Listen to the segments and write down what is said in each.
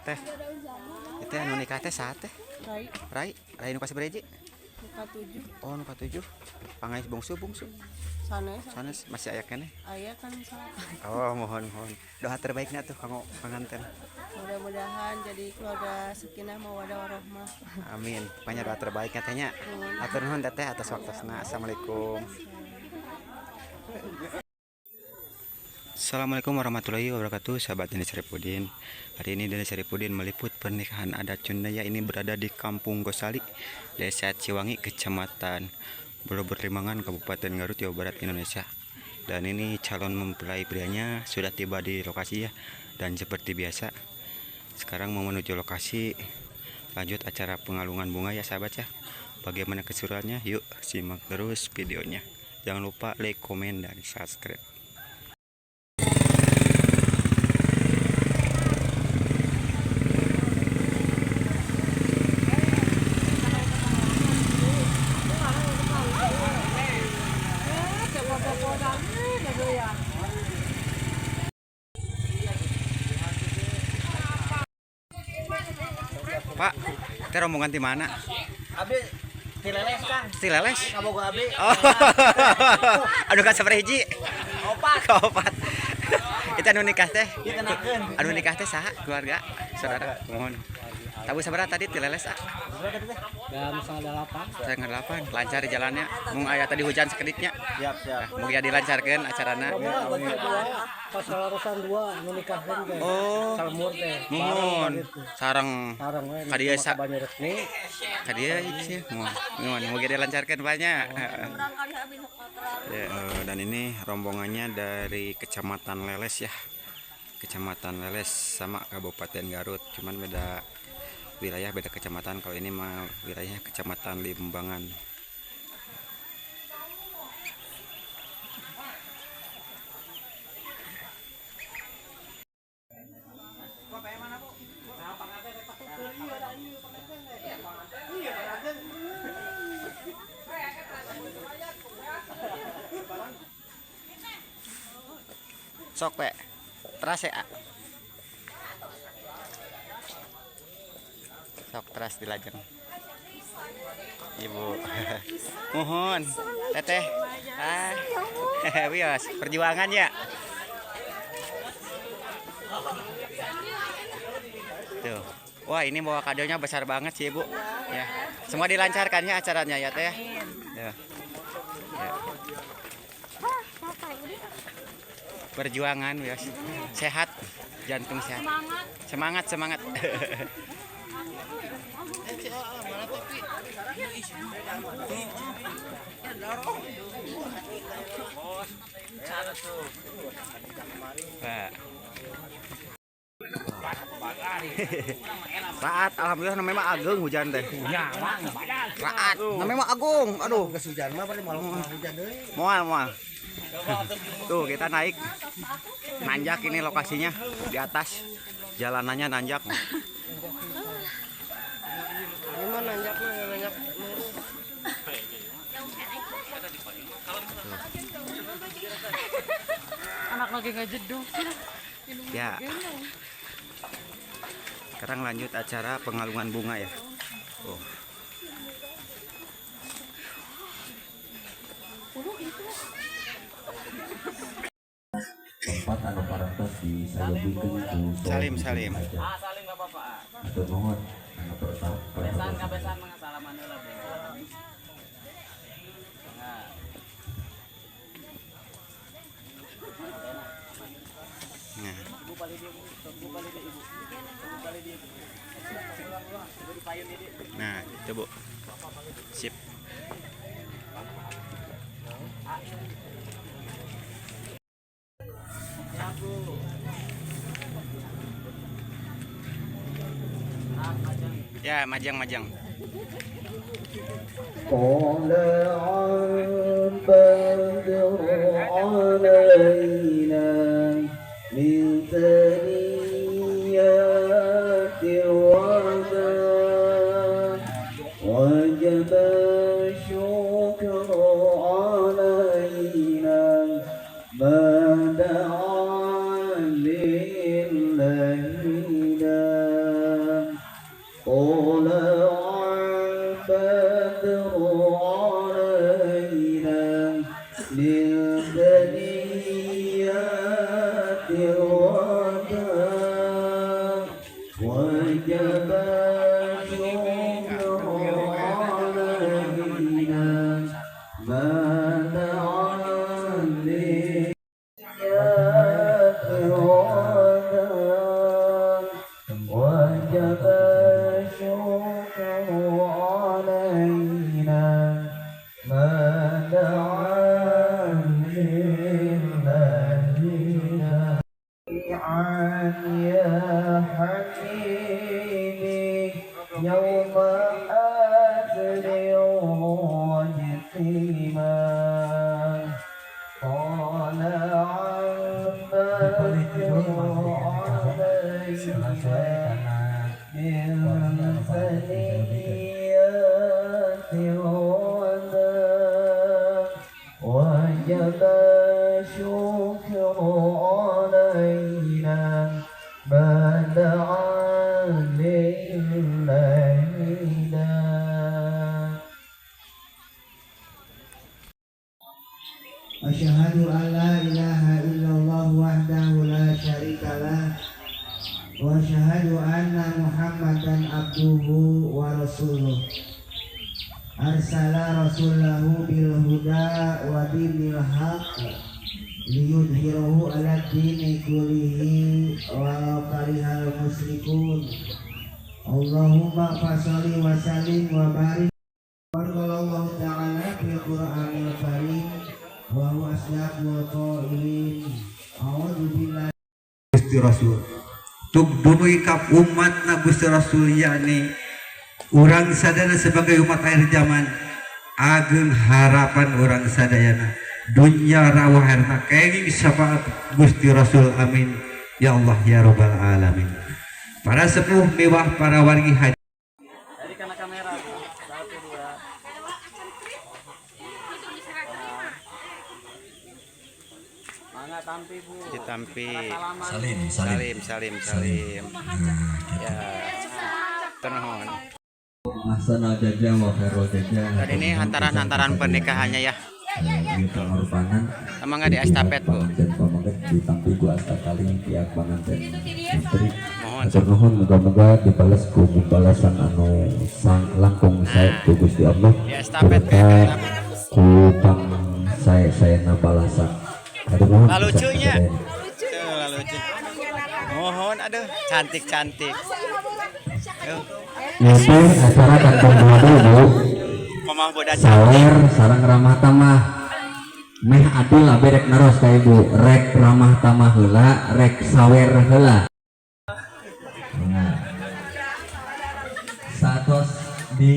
Teh. Itu anu nikah teh saha teh? Rai. Rai, Rai nu kasabaraha hiji? Nu katujuh. Oh, nu katujuh. Pangais bungsu bungsu. Sanes. Sanes masih aya keneh. Aya kan salapan. Oh, mohon mohon. Doa terbaiknya tuh kanggo panganten. Mudah-mudahan jadi keluarga sakinah mawadah warahmah. Amin. Pokoknya doa terbaik katanya. Hatur nuhun, Teteh, atas waktosna. Assalamualaikum. Assalamualaikum warahmatullahi wabarakatuh, sahabat Deni Saripudin. Hari ini Deni Saripudin meliput pernikahan adat Cundaya. Ini berada di Kampung Gosali, Desa Ciwangi, Kecamatan Borobudur Limbangan, Kabupaten Garut, Jawa Barat, Indonesia. Dan ini calon mempelai prianya sudah tiba di lokasi ya. Dan seperti biasa, sekarang mau menuju lokasi lanjut acara pengalungan bunga ya, sahabat ya. Bagaimana keseruannya? Yuk, simak terus videonya. Jangan lupa like, komen, dan subscribe. Pak, teh rombongan di mana? Abdi ti Leles, Kang. Ti Leles. Kabogo abdi. Oh. Aduh, kan sabaraha hiji? Opat. Kaopat. Itu anu nikah teh. Dikenakeun. Anu nikah teh saha? Keluarga, saudara. Mohon. Tabu sabaraha tadi ti Leles, ah? Berapa tadi teh? Jam 7.30. 7.30. Lancar jalannya. Mung aya tadi hujan sakediknya. Siap, siap. Nah, mugia dilancarkeun acarana. Pas larusan dua nu nikahkeun teh. Oh. Salmur teh. Muhun. Sareng Sareng we. Ka dieu sa Banyu Resmi. Ka dieu sih. Muhun. Muhun, mugia dilancarkeun banyak. Ya, dan ini rombongannya dari Kecamatan Leles ya. Kecamatan Leles sama Kabupaten Garut, cuman beda wilayah, beda kecamatan. Kalau ini mah wilayahnya Kecamatan Limbangan. Sok we. Teras ya. Sok teras dilajeng. Ibu. Mohon. Teteh. Ah. Wios, perjuangan ya. Tuh. Wah, ini bawa kadonya besar banget sih, Ibu. Ya. Semua dilancarkan ya acaranya ya, Teh. Ya. Ya. Perjuangan, wios. Sehat, jantung sehat. Semangat, semangat. Pak. Raat, alhamdulillah namanya mah agung hujan teh. Raat, namanya mah agung. Aduh, Geus hujan mah paling malam hujan deui. Mual, mual. Tuh, kita naik. Nanjak ini lokasinya di atas. Jalanannya nanjak. Ini mah nanjak mah nanjak lurus. Anak lagi ngejeduk. Ya. Sekarang lanjut acara pengalungan bunga ya. Oh. Tempat anu parantos disayogikeun ku Salim, salim. Ah, salim enggak apa-apa. Hatur nuhun anu pertama. Besan kabesan mah salaman heula, Bu. Nah. Nah. Ibu balik dia, Bu. Ibu balik dia, Ibu. Ibu balik dia, Ibu. Ibu dipayun dia. Nah, itu Bu. Sip. Ya, Bu. Ah, majang. Ya, majang majang. طلع البدر علينا من ثنيات الوداع وجب الشكر علينا ما دعا لله داع. وجب الشكر علينا ما دعا لله وجب الشكر علينا ما دعا لله عن يا حبيبي يوم حفل واجتماع طلع البدر علينا من ثنيات الوداع وجب الشكر علينا ما دعا لله داع. أشهد أن لا إله إلا الله وحده لا شريك له وأشهد أن محمدا عبده ورسوله أرسل رسوله بالهدى ودين الحق ليظهره على الدين كله ولو كره المشركون اللهم فصل وسلم وبارك. قال الله تعالى في القرآن الكريم وهو أصدق القائلين أعوذ بالله Gusti Rasul tuk dumugi ka umatna Gusti Rasul, yakni urang sadayana sebagai umat akhir zaman. Ageng harapan urang sadayana dunya rawuh akhirat kenging syafaat Gusti Rasul. Amin ya Allah ya Rabbal alamin. Para sepuh miwah para wargi haji. Jadi karena kamera. Satu, dua. Mangga tampi, Bu. Ditampi. Salaman. Salim, salim. Salim, salim, salim. Nah, gitu. Ya. Ternuhun. Ahsanal jaza wa khairul jaza. Dan ini hantaran-hantaran pernikahannya ya. Ini pengorbanan Sama nggak di estafet, Bu? Pengantin pameget ditampi ku asta kali pihak pengantin putri. Mohon. Hatur nuhun, muga-muga dibales ku balasan anu sang langkung sae ku Gusti Allah Di estafet, serta ku pang sae saena balasan. Hatur nuhun. Lah, lucunya. Sadayana. Tuh, lah, lucu. Mohon, aduh, cantik-cantik. Tuh, Itu acara kantun dua dulu. Mamah boda cantik. Sawer sareng ramah tamah, meh adil lah. Rek naros ka ibu, rek ramah tamah heula, rek sawer heula? Nah, saatos di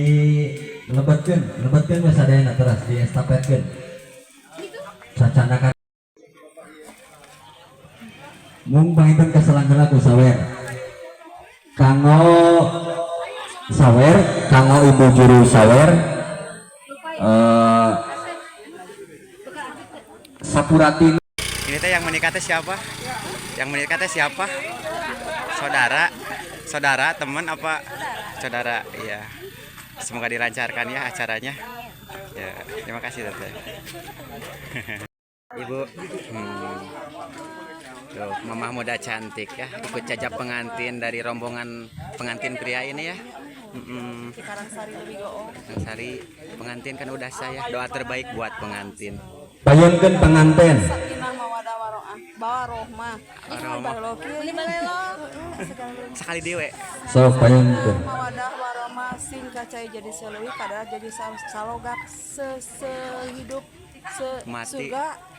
lebetkeun, lebetkeun we sadayana, teras di estafetkeun sacanakan mung panginten kaselang heula ku sawer. Kanggo sawer, kanggo ibu juru sawer, sapurati. Ini teh yang menikah teh siapa? Yang menikah teh siapa? Saudara, saudara, teman apa? Saudara, iya. Semoga dilancarkan ya acaranya. Ya, terima kasih, Tante. Ibu, Tuh, mamah muda cantik ya, ikut jajap pengantin dari rombongan pengantin pria ini ya. Di Karangsari lebih goong. Sari pengantin kan udah saya doa terbaik buat pengantin. Payunkeun pengantin. Sakinah mawadah warohmah, warohmah. Warohmah. Sekali dewe. Sok payunkeun. Mawadah warohmah sing kacai jadi seleuwi kadar jadi salogak sehidup se Mati. Surga.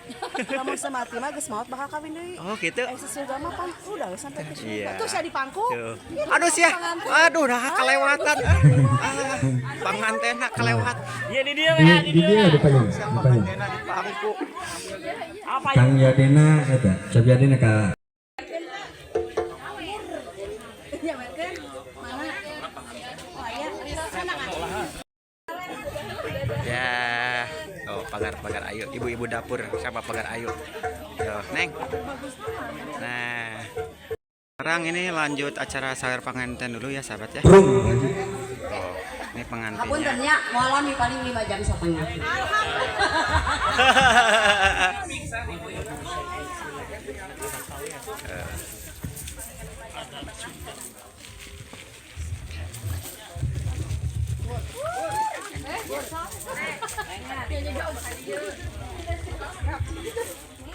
Lamun semati mah geus maot bakal kawin deui. Oh gitu. Eh, sesurga mah pan udah geus sampai ke surga. Iya. Tuh saya dipangku. Tuh. Iya, Aduh sih ya. pengantin. Aduh, dah kelewatan. Ah, pangantena kelewat. Iya, di dia ya, di Di dia. dia di payung, di payung. Pangantena di pangku. Apa Kang Yadina eta, Cep Yadina ka. Mana? Oh iya, sana kan. Ya. Oh, pagar-pagar ayu, ibu-ibu dapur sama pagar ayu. Tuh, Neng. Nah. Sekarang ini lanjut acara sawer pengantin dulu ya, sahabat ya. Brung. Oh, ini pengantinnya. Hapunten nya, moal lami, paling 5 jam setengah.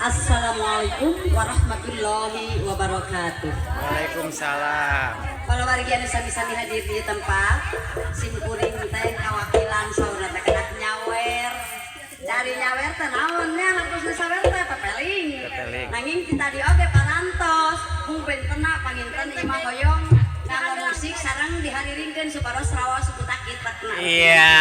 Assalamualaikum warahmatullahi wabarakatuh. Waalaikumsalam. Para wargi anu sami-sami hadir di tempat, simkuring teh kawakilan saurna teh kedah nyawer. Dari nyawer teh naon nya, hartosna sawer teh pepeling. Pepeling. Nanging ti tadi oge parantos, mung bentena panginten ieu mah hoyong nganggo musik sareng dihariringkeun supados raos butak kitakna. Iya.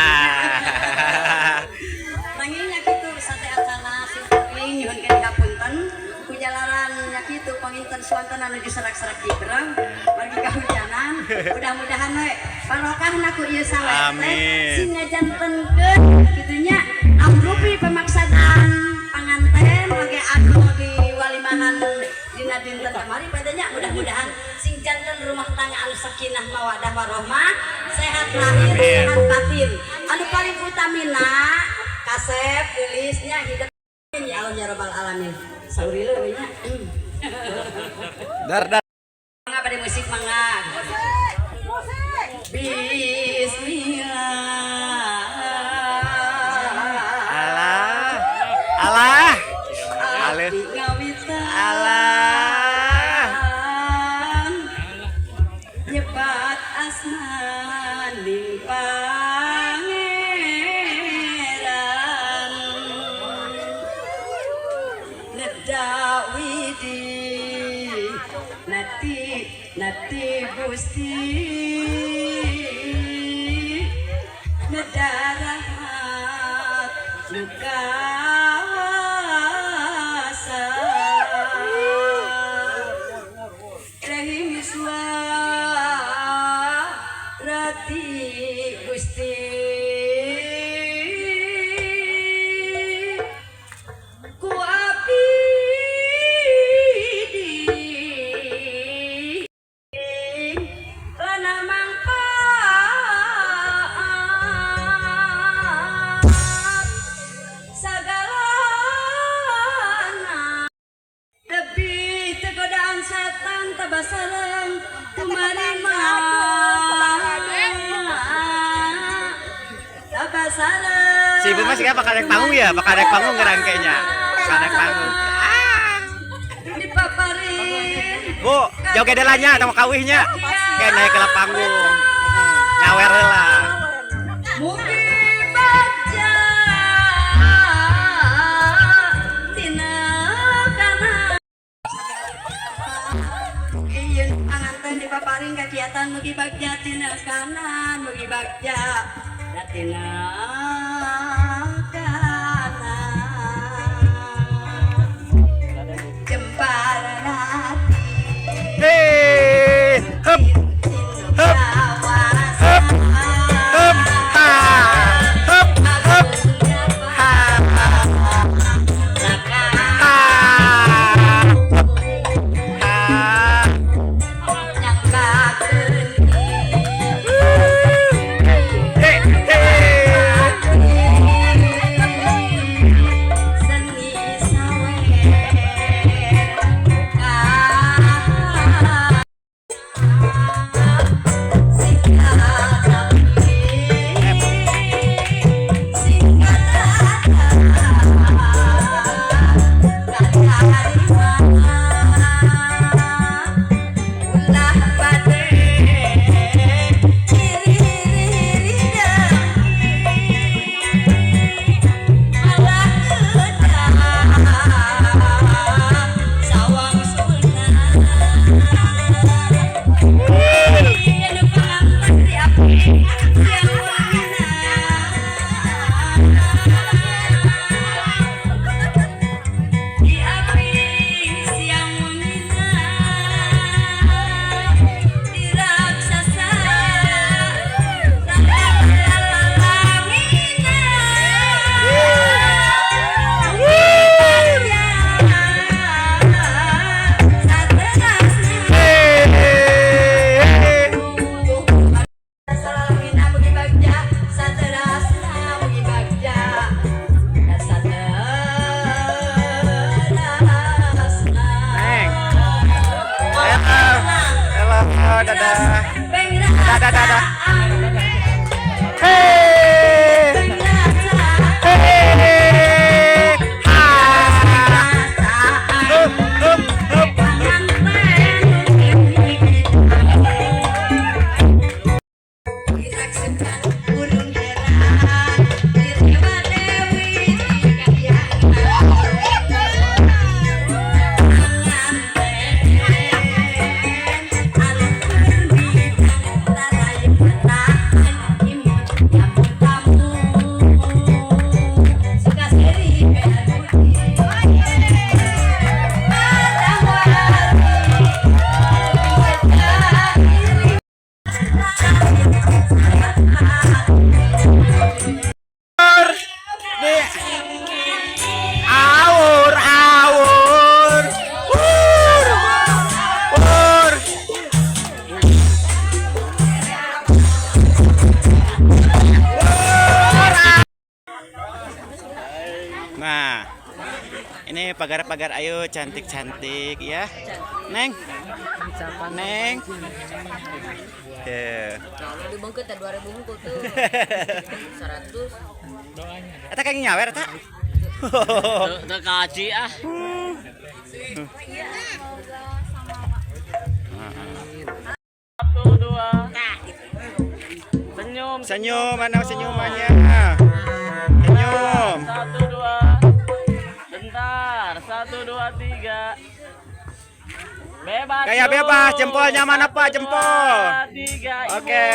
Nanging nya kitu sate acana simkuring nyuhunkeun hapunten kujalaran nya kitu panginten suanten anu diserak-serak jibrang margi kahujanan. Mudah-mudahan we barokahna ku ieu sawer teh Amin. sing ngajantenkeun kitu nya amrupi pemaksadan panganten oge anu di walimahan dina dinten kamari padanya. Mudah-mudahan sing janten rumah tangga anu sakinah mawadah warohmah, sehat lahir Amin. sehat batin, anu paling utamina kasep geulisnya hidup. Ya Allah ya Rabbal Alamin. Sauri leuwih nya. Dar dar. Mangga pada musik, mangga. Bismillah. Alah. Alah. Alih. Abdi ngawitan. Alah. Nyebat asmaning pangeran, Neda widi nati nati Gusti, Neda rahmat nu kawasa, Rahim Rati Gusti, ku abdi di lana mangfaat sagalana, lebih tegodaan setan tabasareng tumarima tabasareng. Si ibu masih bakal naik panggung ya, bakal naik panggung ngerangkainya. Bakal naik panggung. Ah. Dipaparin. Bu, joget delanya atau kawihnya. Kayak naik ke panggung. Nyawer lah. Mugi bagja tina kana. Ieu panganten dipaparin kegiatan, mugi bagja tina kanan, mugi bagja tina kanan, Jembar hati. Hei, hup, hup, hup, hup, ha, hup, hup, ha, ha, ha. Hei, hei. Seni sawer ulah bade iri malah sawang sulna. Anu panganten di api siang wangina, di api siang wangina, di raksasa lalangina. Hei. Salamina mugi bagja saterasna, mugi bagja saterasna. Neng. Halo, halo, dadah. Dadah, dadah. Hei. Hei. Pagar-pagar, ayo cantik-cantik ya. Neng. Neng. Ya. Dibungkus teh 2000 hungkul tuh. 100. Eta kayak nyawer eta. Teu kaci ah. Satu, dua. Senyum. Senyum, mana senyumannya? Senyum. Satu, dua. Bentar. Satu, dua, tiga. Bebas. Gaya dulu. Bebas, jempolnya mana, Satu, Pak? Jempol. dua, tiga, Ibu. Oke.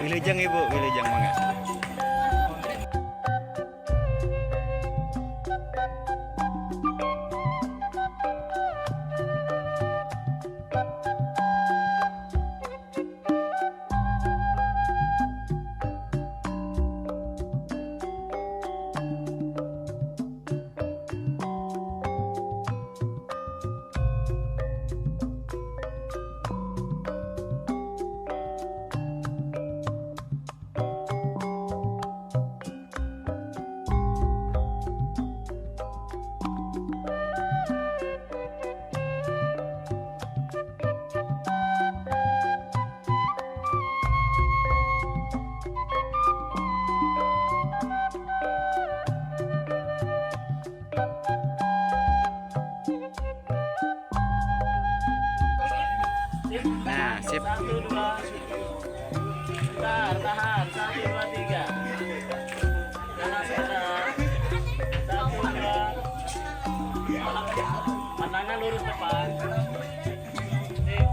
Wilujeng, Ibu, wilujeng, mangga. Nah, sip. Satu, dua. Bentar, tahan. Satu, dua, tiga. Jangan sebentar. Satu, dua. Pandangan lurus depan. Sip.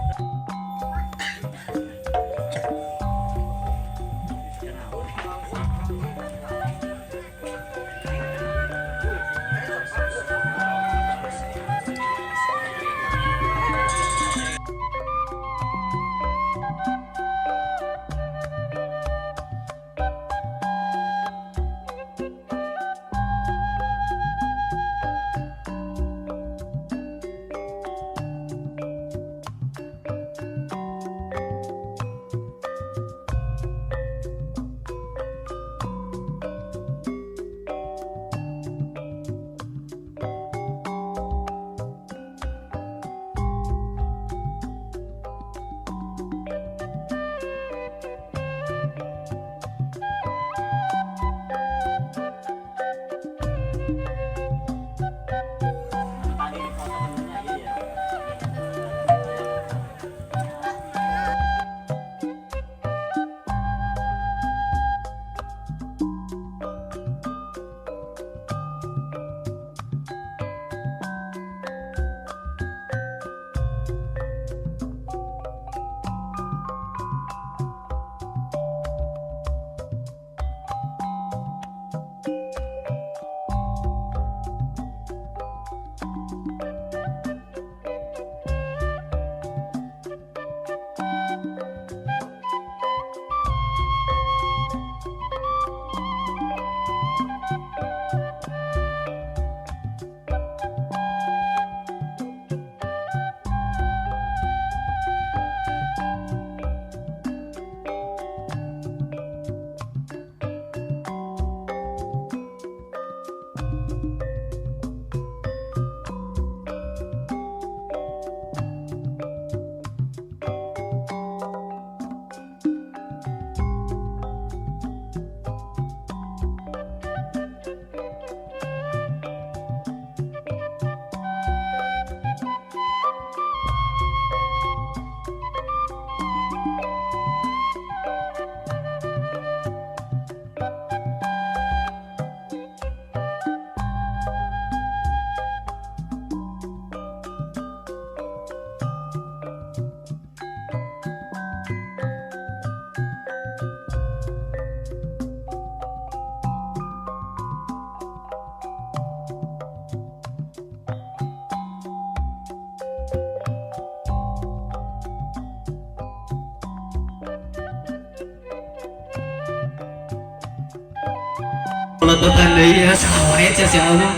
Pelototan deui ya, salah wae sia si Allah.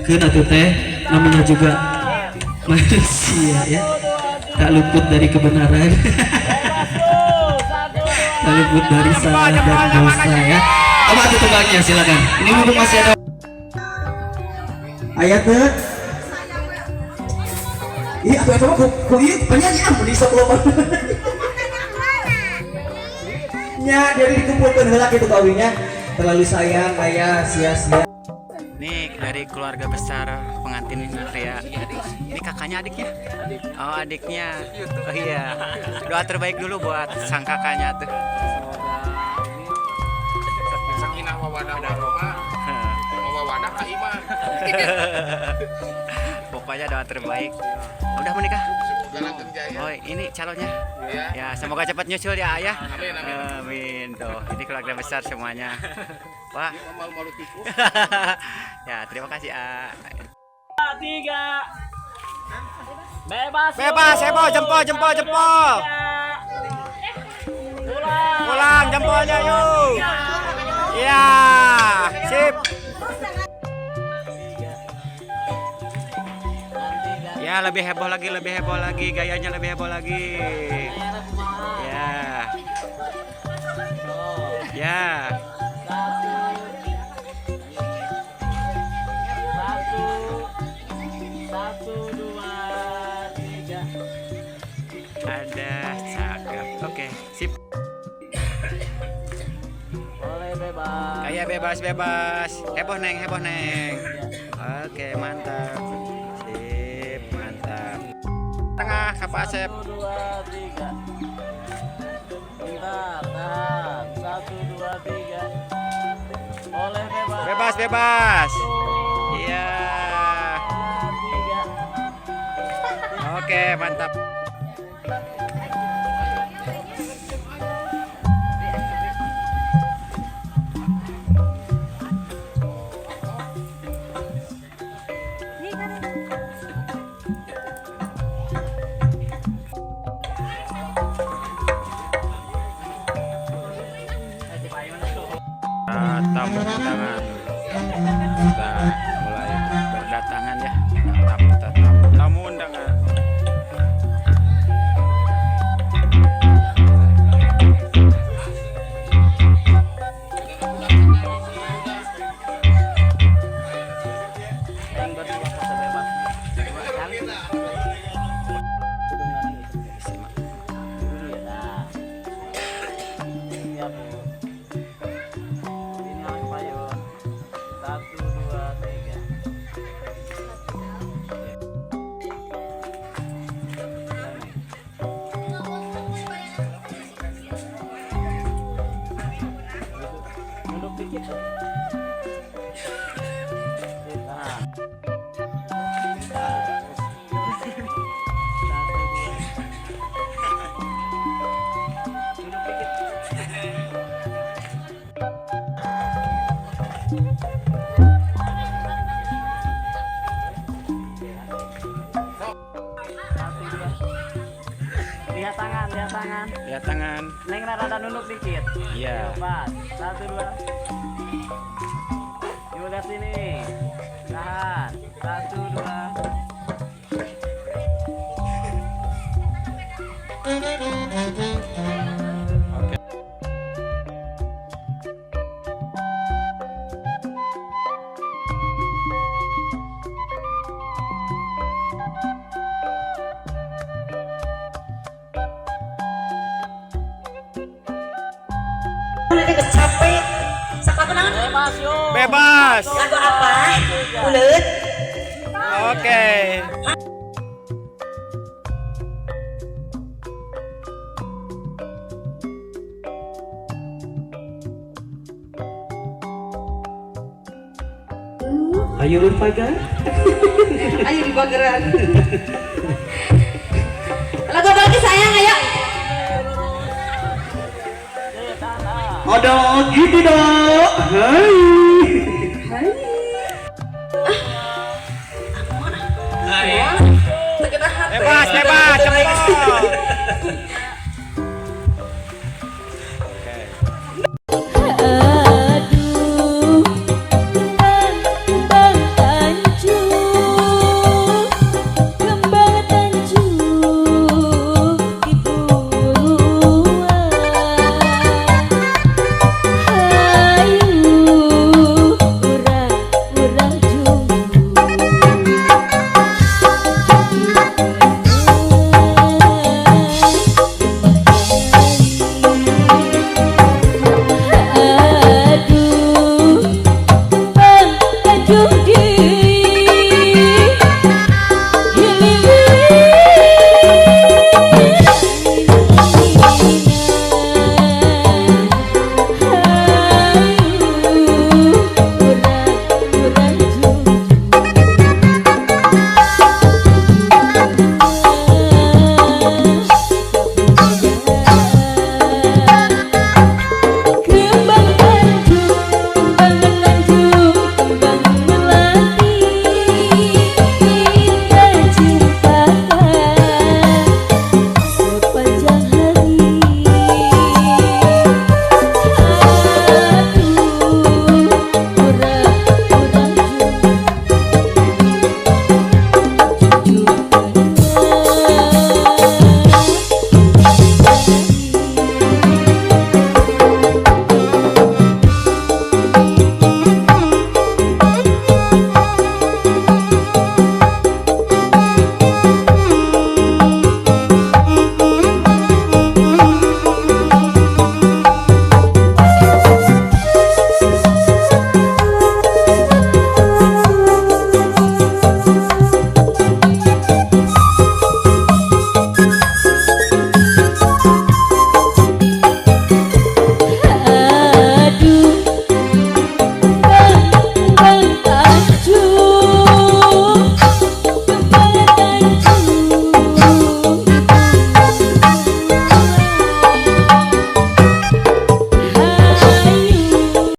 Keun atuh teh, namanya juga manusia ya. Tak luput dari kebenaran. Tak luput dari salah dan dosa ya. Apa tuh tembangnya, silakan. Ini mumpung masih ada Aya teu? Ih, atuh eta mah ku ieu penyanyi ah di sok loba. Nya, jadi dikumpulkeun heula kitu kawinnya. Terlalu sayang aya sia-sia. Nih dari keluarga besar pengantin pria. Ini kakaknya, adiknya? Oh, adiknya. Oh iya. Doa terbaik dulu buat sang kakaknya tuh. Sakinah mawadah warahmah, mawadah ka imah. Pokoknya doa terbaik. Udah menikah? Semoga langgeng jaya. Oh, ini calonnya. Iya. Ya, semoga cepat nyusul ya, Ayah. Amin, amin. Amin. Tuh, ini keluarga besar semuanya. Wah. Malu-malu tikus. Ya, terima kasih, A. Tiga. Bebas. Bebas, heboh, jempol, jempol, jempol. Pulang. Pulang jempolnya yuk. Ya, sip. Ya, lebih heboh lagi, lebih heboh lagi, gayanya lebih heboh lagi. Ya. Ya. Satu. Satu, dua, tiga. Ada cakep. Oke, sip. Boleh bebas. Gaya bebas bebas. Heboh neng, heboh neng. Oke, mantap. Sip, mantap. Tengah, Kak Asep. Satu, dua, tiga. Bentar, tahan. Satu, dua, tiga. Boleh bebas. Bebas bebas. Iya. Tiga. Oke, mantap. Tamu undangan sudah mulai berdatangan ya, tamu tamu tamu undangan. Yang berdua foto bebas. Dua kali. Simak. Dulu ya. Nah. Iya, Bu. Ini ambil payung. Satu, dua, tiga. Duduk dikit. Sip, ah. Satu, dua. Duduk dikit. Satu, dua. Lihat tangan, lihat tangan. Lihat tangan. Neng rada nunduk dikit. Iya. Yuk, pas. Satu, dua. Yuk, udah sini. Tahan. Satu, dua. Oke. Ini geus capek. Sok lagu naon? Bebas, yuk. Bebas. Lagu apa? Uleut. Oke. Ayo berpagar. Ayo di pageran. Lagu apa lagi, sayang? Ayo. Ada gitu dong. Hai. Hai. Ah. Bebas, bebas.